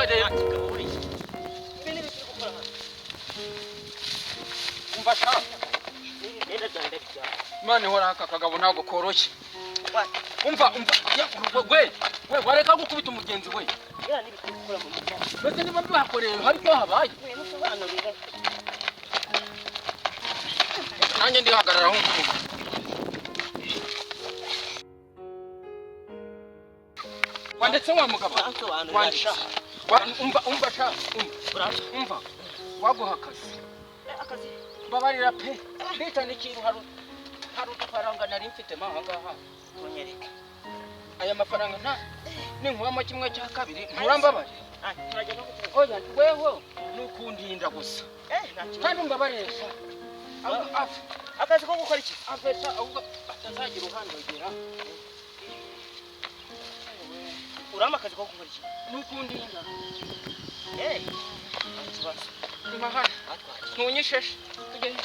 rero. Ibi ni ibiki uri gukora hano? Umva sha. Imyenda byanjye ndabijyana. Imana ihoraho, aka kagabo ntabwo koroshye. Umva, umva, we we, wareka gukubita umugenzi we. Biriya ni ibiki uri gukora mu muryango? Mbese niba bihakoreye hari icyo habaye? We musobanurire. Nanjye ndihagarara aho nk'umugabo. Wanditse wa mugabo. Uransobanurira. Wanditse. Sha. Umva, umva sha, umva. Uranso. Umva, waguha akazi. Akazi? Mbabarira pe, ndita n'ikintu, hari udufaranga nari mfitemo aha ngaha. Tunyereke. Aya mafaranga nta ninkuramo kimwe cya kabiri nturambabarira? Ah, turajya no gukora. Oya, weho ni ukundinda gusa. Nta kibazo. Kandi umbabarire sha. Ahubwo Akazi ko gukora iki? Ave sha, ahubwo atazagira uhandogera. Urampa akazi ko gukora iki? Ni ukundinda. Nta kibazo. Imahane. Atwaye. Ntunyisheshe, tugende.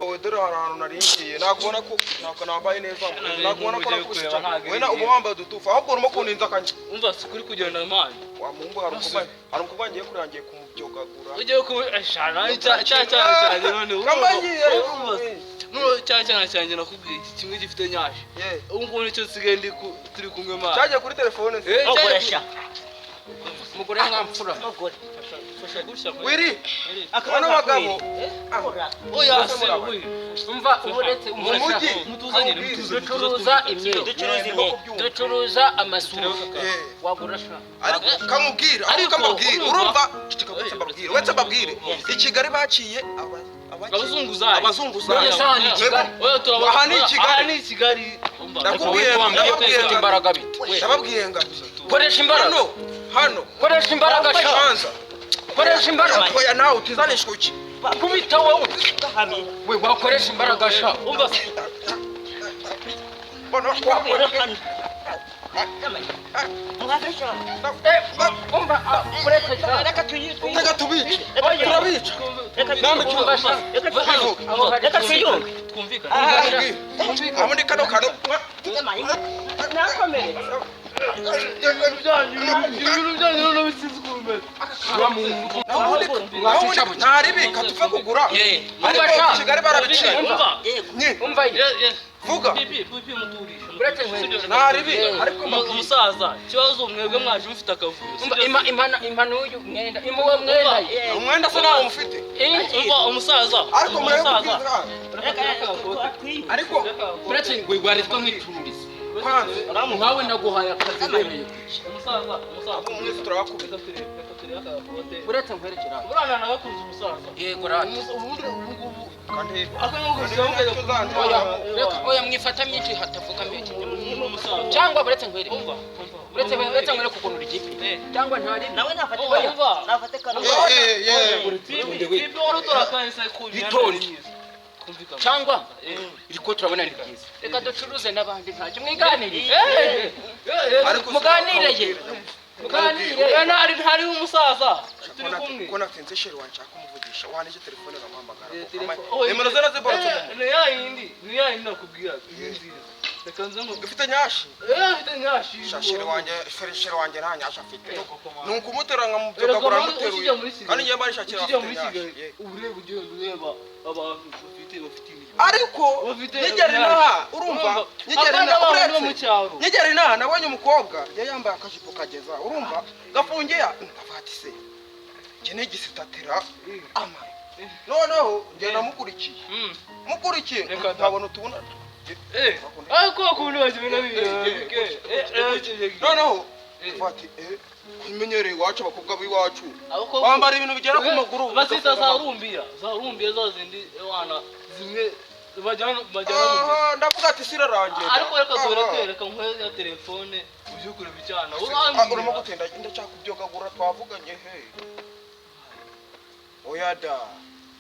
Wowe dore hari ahantu nari ngiye, ntabwo ubona ko ntabwo nambaye neza, ntabwo ubona ko Ugiye nakubise kureba, cyane. ntabwo We na ari uba wambaye udutufu, ahubwo urimo kundinza akanya. Umva, si kuri kugenda mani. Wa muhungu, hari umukobwa ngiye kureba, ngiye kumubyogagura. Ugiye ku eshana cya cya cyana cyanjye none. Kamba ngiye. Urumva none cya cyana cyanjye nakubwiye, iki kimwe gifite nyashi. Ye. Ubu ngubu nicyo nsigaye ndi turi kumwe mani. Cyagiye kuri telefone se? Eh, Mugore cyagiye- sha. Mugore mwamfura. Mugore. Fasha gutya. Wiri. Akazi. Bano bagabo. Kora. Oya se we. Umva, uretse Mu mujyi. Mutuzanire, mutuzanire. Ducuruza imyenda. Ducuruza Ndimo imyenda. kubyumva. Ducuruza amasuka. Eh. Wagura sha. Ariko kamubwira, ariko Ariko, kamubwira, urumva? urumva, ceceka, uretse mbabwire, uretse mbabwire, i Kigali baciye Abazunguzayi. Abazunguzayi. None se aha ni i Kigali? Oya, turabona. Aha ni i Kigali. Aha ni i Kigali. Umva. Ndakubwiye, ndababwiye. Ufite imbaraga bite? Ndababwiye nga Koresha imbaraga. Hano, hano. Koresha imbaraga sha. Banza. Koresha imbaraga. Oya, nawe utizanisha uki. Kubita wowe. Hamira. We, wakoresha imbaraga sha. Umva. Bona. Wera hano. Muhave sha. Umva, uretse sha. Reka tuyitwe. Reka tubice. Oya. Turabica. Reka Namwe tuyunge. sha. Reka tuyunge. Aho hari Reka tuyunge. Twumvikane. Aho ni kano kano. Nakomere. Ibintu byanyu noneho bisize ukuntu bimeze. Naho ubundi ntaribi katuve kugura. Ariko Umva sha. i Kigali barabiciye. Umva. Yego. Nyi, Umva ye. Yes. Vuga. Pipi, pipi, muturisha. Uretse nkweto. Ntaribi ariko mbabwire. Umusaza, ikibazo mwebwe mwaje mufite akavuyo. Umva, ima imana imana uyu mwenda, ima uwo mwenda ye. Umwenda se nawo mufite? Eh, Umva umusaza. Ariko murebe Umusaza. kubwira. Reka twiyunge. Ariko Uretse ngo igwarizwa nk'icururizo. kwanza Nkawe naguhaye akazi ubereye kuki? Umusaza, umusaza. Mwese turabakubita. Reka turebe aka gakote. Uretse nkwerekera. Buriya nagakunze umusaza. Yego rata. Ubundi ubu ngubu Kandi aka ngubu mukajya Oya, reka, oya, mwifata myinshi hatavuga menshi. Umusaza. Cyangwa uretse nkwereke. Umva, umva. Uretse nkwereke ukuntu rigipe. Eh. Cyangwa ntari. Nawe nafate Oya. kano. Nafate kano. Eh, eh, eh. Pipi, pipi, wari utora kahise ku imyenda Itonde. myiza. Twumvikane. Cyangwa Eh. iriko turabona ni ryiza. Reka ducuruze n'abandi, ntacyo mwiganirire. Eh, eh, eh. Ariko Muganire ye. Muganire. Oya, ntari umusaza. Turi kumwe. Ko natinze sheri wanshaka kumuvugisha, wanije telefone nkamuhamagara. Eh, Ko telefone. Oh, nimero ze naziborotse. Eh, ni ya yindi, ni ya yindi nakubwiraga. Ni nziza. Reka nze ngo Ufite nyashi? Eh, afite nyashi. Sha, sheri wanjye, sheri wanjye nta nyashi afite. Ni ukumutera Erega nkamubyogagura. muri- ukijya muri Muteruye. Kigali. Kandi ngiye mbarishakira Ukijya abafite muri nyashi. Kigali, Yeah. uba ureba, ugenda ureba abantu bafite imirimo. Ariko Bafite nyigera nyashi. inaha, urumva, Urumva? nyigera Abana inaha, b'abantu bo mu uretse cyaro. nyigera inaha nabonye umukobwa yari yambaye akajipo kageza, urumva, gafungiye, ndavuga ati: "Se iki ni igisitatira ama?" Noneho ngenda mukurikiye, mukurikiye, Reka da. nkabona utubona. Eh, ariko ukuntu bakibona bibike. Eh, eh, Noneho Eh. ndavuga ati: "Eh, kumenyereye iwacu, abakobwa b'iwacu Abakobwa- bambara ibintu bigera ku maguru." Bazita za rumbiya, za rumbiya, za zindi wana zimwe bajyana mu Aha, ndavuga ati: "Sirarangiye." Ariko reka tubereke, reka nkuhe ya telefone ujye kureba icyana. Urimo Urambwira. gutinda, ndacyakubyoga twavuganye he? Oya da,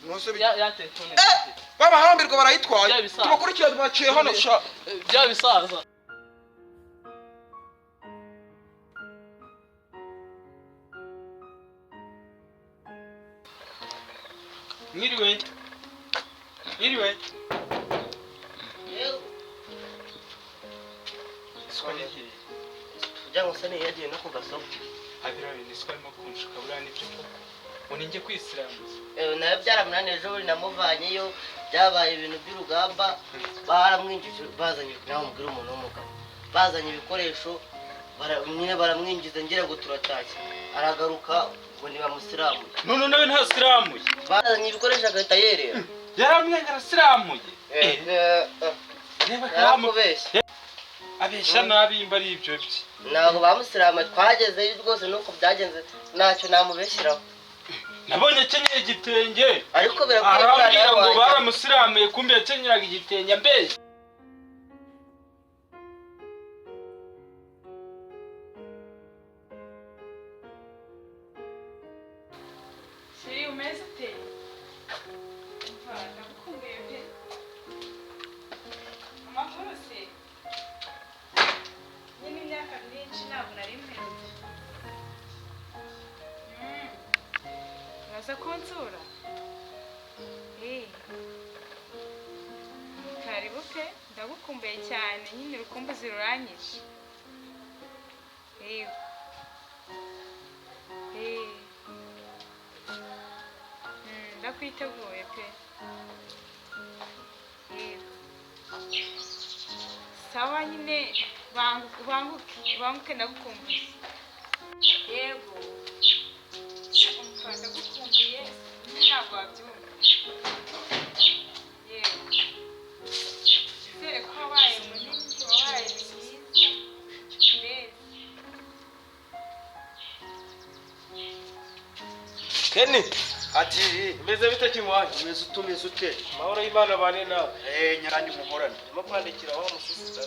nuse Ya telefone. Eh, babahambirwa barayitwaye. Bya bisaza. Tubakurikira, baciye hano sha. Bya bisaza. Mwiriwe. Mwiriwe. Yego. Isuka ni hehe? Kugira ngo se niyagiye no ku gasoko. Abira bintu isuka arimo kunshuka buriya nibyo koko. Ngo ninjye kwisiramuza. Nawe byaramunaniye, ejo bundi namuvanyeyo byabaye ibintu by'urugamba, baramwinjije, bazanye, nawe mubwira umuntu w'umugabo, bazanye ibikoresho, nyine baramwinjiza, ngira ngo turatashye, aragaruka ngo ntibamusiramuye. None nawe ntasiramuye. Bazanye ibikoresho agahita yerera. Yaramwenga arasiramuye. Reba karamu. Yarakubeshye. Abeshya nabi imba ari ibyo bye. Ntabwo bamusiramuye, twagezeyo rwose nuko byagenze, ntacyo namubeshyiraho. Nabonye akenyeye igitenge. Ariko birakwiye ko Arambwira nawe ngo wajya. baramusiramuye, kumbe yakenyeraga igitenge ambeshya. Chérie, umeze ute? Umva, ndagukumbuye pe. Amakuru se? Nyine imyaka myinshi ntabwo nari mperutse. Uraza kunsura? Eh. Karibu pe, ndagukumbuye cyane, nyine urukumbuzi ruranyishe. Yego. Eh. Ndakwiteguye pe. Yego. Sawa nyine, banguke banguke banguke, ndagukumbuye. Yego. Umva, ndagukumbuye nyine, ntabwo wabyumva. Yego. Nizere ko wabaye munini, wabaye mwiza. Mbese. Kenny, Ati umeze bite kimwanyu? Umeze ute, umeze ute? Amahoro y'Imana abane nawe. Nyaranyu muhorane. Ndimo kwandikira wa musisita.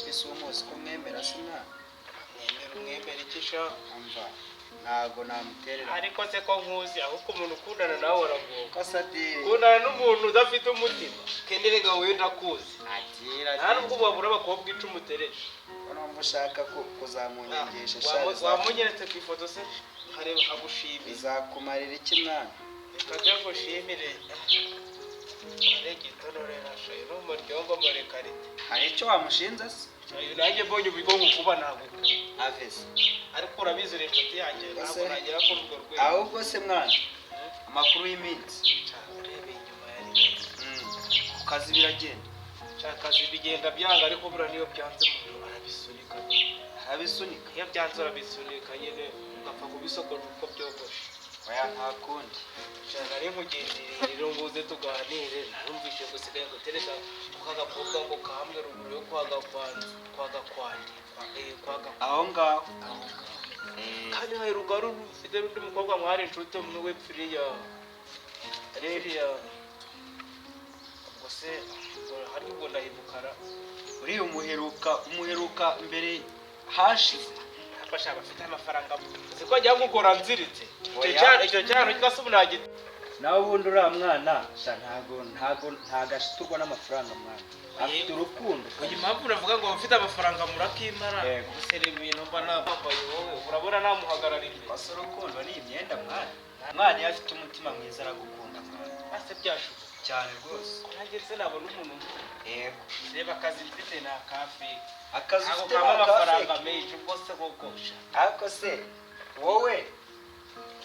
Bisi uwo muzi ko mwemera se mwana? Mwemera, umwemera iki sha? Umva, ntago namuterera. Ariko se ko nkuzi, ahubwo umuntu ukundana nawe aragoka. Kasadiri. Ukundana n'umuntu udafite umutima. Kenny rega wowe ndakuzi. Atira. Nta nubwo wabura abakobwa icumi utereje. Numva ushaka ko kuzamunyengesha sha. Wamunyeretse ku ifoto se nkareba nkagushimira. Bizakumarira iki mwana? Reka njye ngushimire. Arega itonorera shayo n'umuryango murekarite. Hari icyo wamushinza se? Nanjye mbonye uburyo nkukuba nagukunda. Avese. Ariko urabizi uri inshuti yanjye, ntabwo Ese- nagera kuri urwo rwego. Ahubwo se mwana, amakuru y'iminsi. Urebeye inyuma yari meza. Ku kazi biragenda? Akazi bigenda byanga, ariko buriya niyo byanze umuntu arabisunika. Arabisunika. Iyo byanze urabisunika nyine, ugapfa kubisogora uko byogoshe. Oya, nta kundi. Nari nkugendereye rero ngo uze tuganire, narumvise gusigaye gutereka ku kagakobwa ngo kamwe ruguru yo kwa Gakwandi, kwa Gakwandi, kwa Gakwandi. Aho ngaho. Aho ngaho. Kandi haheruka hari ufite n'undi mukobwa mwari inshuti umwe wepfiriya ririya, ubwo se ubwo hari ubwo ndahibukara. Uriya umuheruka mbere hashize. Afasha abafite amafaranga siko ajya gukora nziritse icyo Oya. cyaro, icyo cyaro cyangwa se ubu nagita. Nawe ubundi uriya mwana sha ntago ashiturwa n'amafaranga mwana, afite urukundo. Uyu mpamvu uravuga ngo abafite amafaranga murakimara. Yego. Gusa reba ibintu mba nambaye, wowe urabona namuhagarara imbere? Kwasa urukundo ni imyenda mwana. Mwana iyo afite umutima mwiza aragukunda mwana. Ase byashoboka? Cyane rwose. Nanjye se nabona umuntu nk'uyu? Yego. Reba akazi mfite ni akafeke. Akazi Ntabwo ufite kaba ni amafaranga akafeke. menshi, ubwo se kogosha. Ariko se wowe,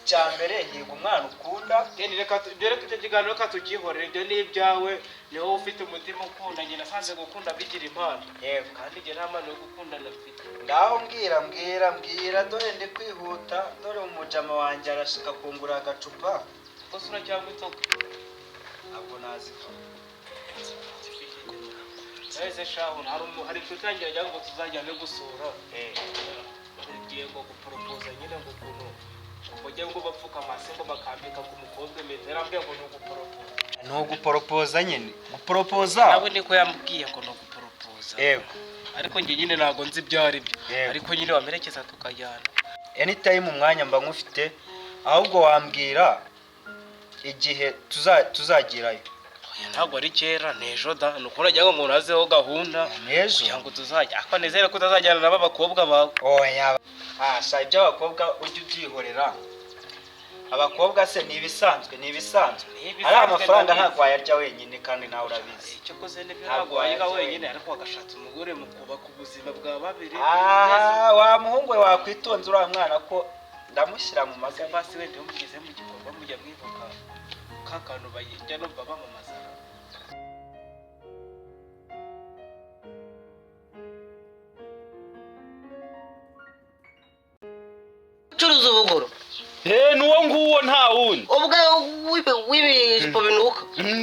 icya mbere yiga umwana ukunda. Genda reka reka icyo kiganiro reka tukihorere, ibyo ni ibyawe, ni wowe ufite umutima ukunda. Njye nasanze gukunda bigira impano. Yego. Kandi njye nta mpano yo gukundana mfite. Ngaho mbwira, mbwira, mbwira, dore ndi kwihuta, dore umujama wanjye arashika kungura agacupa. Ubwo se uracyanywa inzoga? Ntabwo naziva. Nahise shahu hari inshuti yanjye yagira ngo tuzajyane gusura, ngiye ngo guporopoza nyine, ngo ukuntu mujye ngo bapfukama hasi ngo bakambika ku mukobwa impeta, yarambwiye ngo ni uguporopoza. Ni uguporopoza nyine, guporopoza. Nawe niko yambwiye ngo ni uguporopoza. Yego. Ariko njye nyine ntabwo nzi ibyo ari byo. Yego. Ariko nyine wamerekeza tukajyana. Anytime, umwanya mba nkufite, ahubwo wambwira igihe tuzagirayo. Oya, ntabwo ari kera, ni ejo da, ni uko nagira ngo umuntu azeho gahunda. N'ejo. Kugira ngo tuzajya, ariko nizere ko utazajyana nabo abakobwa bawe. Oya, asha, iby'abakobwa ujye ubyihorera. Abakobwa se ni ibisanzwe, ni ibisanzwe. Ni ibisanzwe, Ari amafaranga ndabizi. ntabwo wayarya wenyine kandi nawe urabizi. Icyo koze nibyo, Ntabwo ntabwo wayiga wayarya wenyine, ariko wagashatse umugore mukubaka ubuzima bwa babiri. Aha wa muhungu we, wakwitonze uriya mwana ko ndamushyira mu magana. Basi wenda iyo mugeze mu gikorwa mujya mwibuka ka kantu bayijya numva bamamaza. Ucuruza ubugoro? Nuwo nguwo, nta wundi. Ubwo w'ibijipo binuka?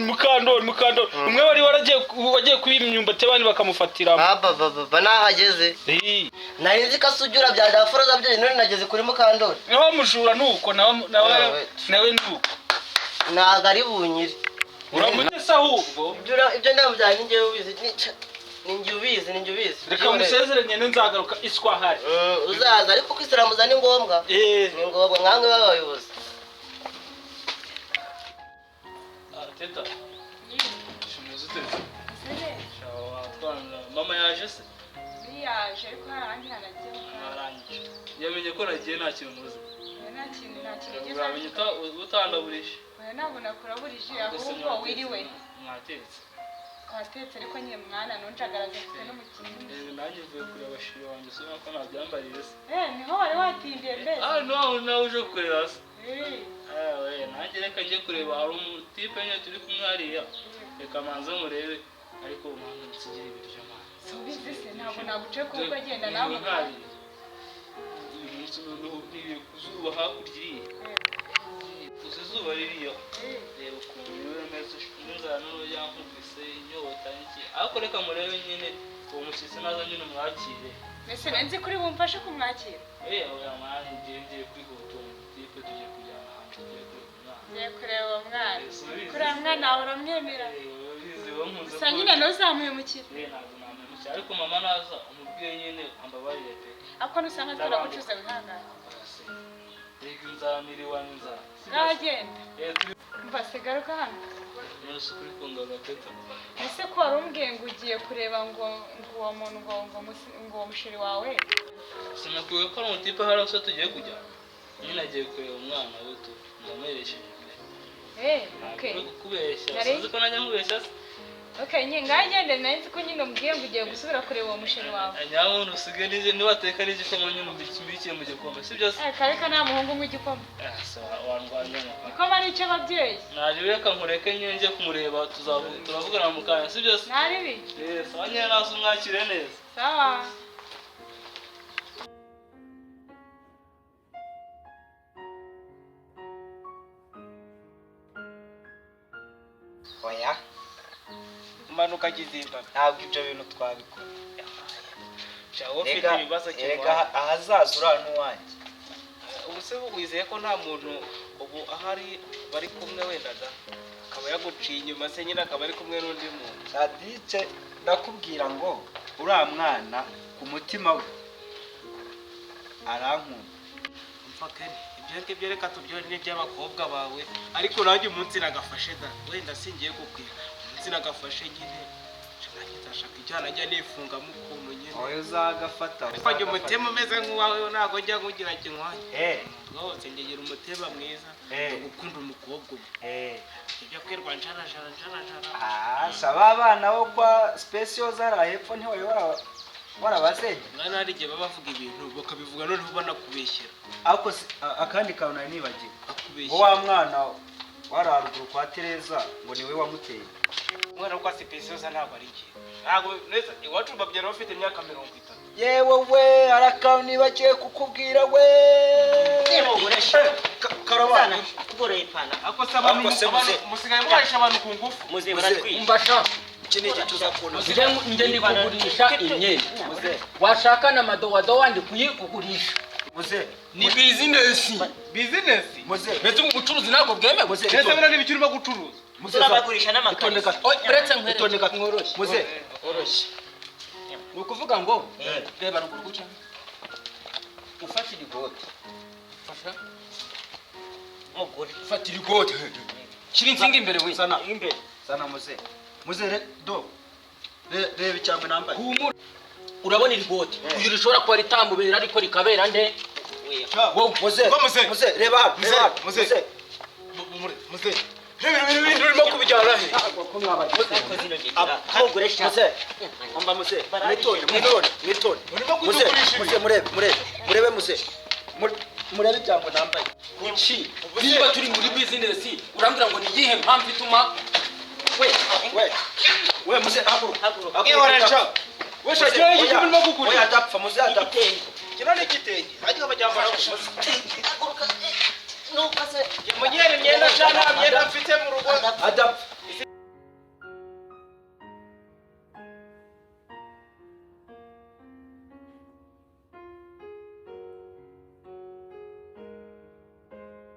Mukandori, Mukandori umwe wari waragiye, wagiye kubiba imyumbati abandi bakamufatiramo. Baba nahageze. Eh, Nari nzi ko asujura bya dafuro zabyo, none nageze kuri Mukandori. Nawe mujura nuko nawe nawe. Yawe. Nawe nuko. Ntabwo ari bunyire. Uramutse ahubwo. Ibyo ndamujyanye ni njyewe ubizi, ni njye ubizi, ni njye ubizi. Reka musezere nyene, nzagaruka iswa hari. Uzaza, ariko kwisiramuza ni ngombwa. Eh. Ni ngombwa nkamwe b'abayobozi. Ah, teta shumeze uteze. Shawa, mama yaje se? Yaje, ariko hari ahandi hantu agiye gukora. Arangije yamenye ko nagiye, nta kintu muzi. Oya, nta kintu yigeze Uramenye avuga. Utandaburije. Oya, ntabwo nakuraburije, Ubwo se ahubwo mwatetse? wiriwe. Mwatetse? Twatetse, ariko nyine mwana nunjagaraza mfite n'umukinnyi. Nanjye mvuye kureba shiri wanjye, si ko nabyambariye se? Eh, niho wari watindiye mbese? Ah, no, nawe uje kureba se? Eh. Ah, we nanjye reka njye kureba, hari umutipe nyine turi kumwe hariya, reka manze murebe, ariko mwana nsigira ibiryo mwana. Si ubizi se, ntabwo naguce kuko agenda nawe. Niba ntariye uyu munsi, noneho niriye ku zuba hakurya iriya, uzi izuba ririyo, reba ukuntu niwe meze n'inzara noneho yankubise inyota n'iki, ariko reka murebe nyine uwo mushyitsi naza nyine umwakire. Mbese nzi kuri bumfashe kumwakira? Eh, oya mwana, ngiye kwihuta, uwo mutipe tugiye kujyana ahantu, tugiye kureba umwana. Ngiye kureba uwo mwana. Eh, subizi. Kuriya mwana wawe uramwemera? Eh, urabizi wowe nkunze Gusa nyine ntuzamuhemukire. Eh, ntabwo namemukira, ariko mama naza umubwiye nyine ambabarire pe. Ariko nusanga twaragucuza, wihangane. Oya se, reka inzara, niriwe n'inzara. Bwagenda. Eh, turi Mva se, garuka hano. None kuri kungaga teta? Ese ko wari umbwiye ngo ugiye kureba ngo uwo muntu ngo uwo musheri wawe? Sinakubwiye ko ari umutipe hariya se tugiye kujyana? Nyine agiye kureba umwana we tu, ndamuherekeje pe. Eh, Ntabwo okay. uri kukubeshya. Nari- Sinzi ko najya nkubeshya se. Okay, nyine ngaho gende, nari nzi ko nyine umbwiye ngo ugiye gusubira kureba uwo musheri wawe. Nyabona usigaye nibateka n'igikoma nyine umbikiye mu gikombe, sibyo se? Eh, kare ka nta muhungu unywa igikoma. Ah, se wandwanya amapfa. Igikoma ni icy'ababyeyi. Naje, reka nkureke nyine njye kumureba, turavugana mu kanya, sibyo se? Nta ribi. Eh, sawa nyine, naza umwakire neza. Sawa. Oya. Umanuka Gizimbabwe. Ntabwo ibyo bintu twabikora. Sha, wowe ufite Rega ibibazo erega kibaye. ahazaza uriya n'uwanjye. Ubu se wizeye ko nta muntu ubu ahari bari kumwe, wenda da akaba yaguciye inyuma se nyine, akaba ari kumwe n'undi muntu? Sadike, ndakubwira ngo uriya mwana ku mutima we arankunda. Umva Ken, ibyo ngibyo reka tubyore n'iby'abakobwa bawe, ariko nanjye umunsi nagafashe da, wenda singiye kukwira, umunsi nagafashe nyine nanjye nzashaka icyo najya nifungamo ukuntu nyine. Wowe uzagafata. Ariko njye umutima umeze nk'uwawe ntabwo njya nkugira kinkwanya. Eh. Rwose ngira umutima mwiza. Eh. Gukunda umukobwa umwe. Eh. Ibyo kwirwa njarajara njarajara. Ah, saba abana bo kwa Special zara hepfo ntiwari warabazenge. Mwana, hari igihe baba bavuga ibintu bakabivuga noneho banakubeshyera. Ariko akandi kantu nari nibagiwe ngo Bakubeshyera. wa mwana wari haruguru kwa Tereza ngo niwe wamuteye. Umwana wo kwa Sipesiyoza ntabwo ari igihe, ntabwo neza iwacu babyara bafite imyaka 30. Yewe we, hari akantu nibagiwe kukubwira we. Karabana. Tugoroye ipantaro. Ariko se abantu Ariko se musigaye mubarisha abantu ku ngufu. Muze baratwica. Mbasha. Iki ni igihe tuzakunda. Nje ndi kugurisha imyenda, washaka na madowadowa ndi kuyikugurisha. Muze. Ni bizinesi. Bizinesi? Muze. Mbese ubu bucuruzi ntabwo bwemewe? Muze. Mbese buriya n'ibiki urimo gucuruza? Muze. Turabagurisha Itonde n'amakariso. gato. Oye, uretse nkwereke. Itonde gato. Mworoshye. Muze. Oroshye, ni ukuvuga ngo reba ruguru gutya, ufata irigote, fasha. Mugore. Fata irigote, shyira insinga imbere we. Zana. Imbere. Zana muze. Muze do. Reba icyangwe nambaye. Humura, urabona iri gote uyu rishobora kuba ritamubera, ariko rikabera nde? Wowe. Muze, Muze. muze, reba hano, Muze, reba hano, muze. muze. Muze, ibintu ibintu urimo kubijyana he? Muze, umva muze, mwitonde, mwitonde, mwitonde. Urimo Muze, kudugurisha muze, murebe, murebe, murebe muze. Murebe ibyango nambaye. Kuki? Niba turi muri bizinesi, urambwira ngo ni iyihe mpamvu ituma we We, we muze, haguruka. Haguruka. Haguruka. Sha, we sha, Muze, kiriya oya, giti urimo kugura. oya, adapfa, muze, adapfa. Kino ni igitenge ariko bajyambara. Haguruka, nuko se Munyere imyenda sha, nta myenda mfite mu rugo. Adapfa.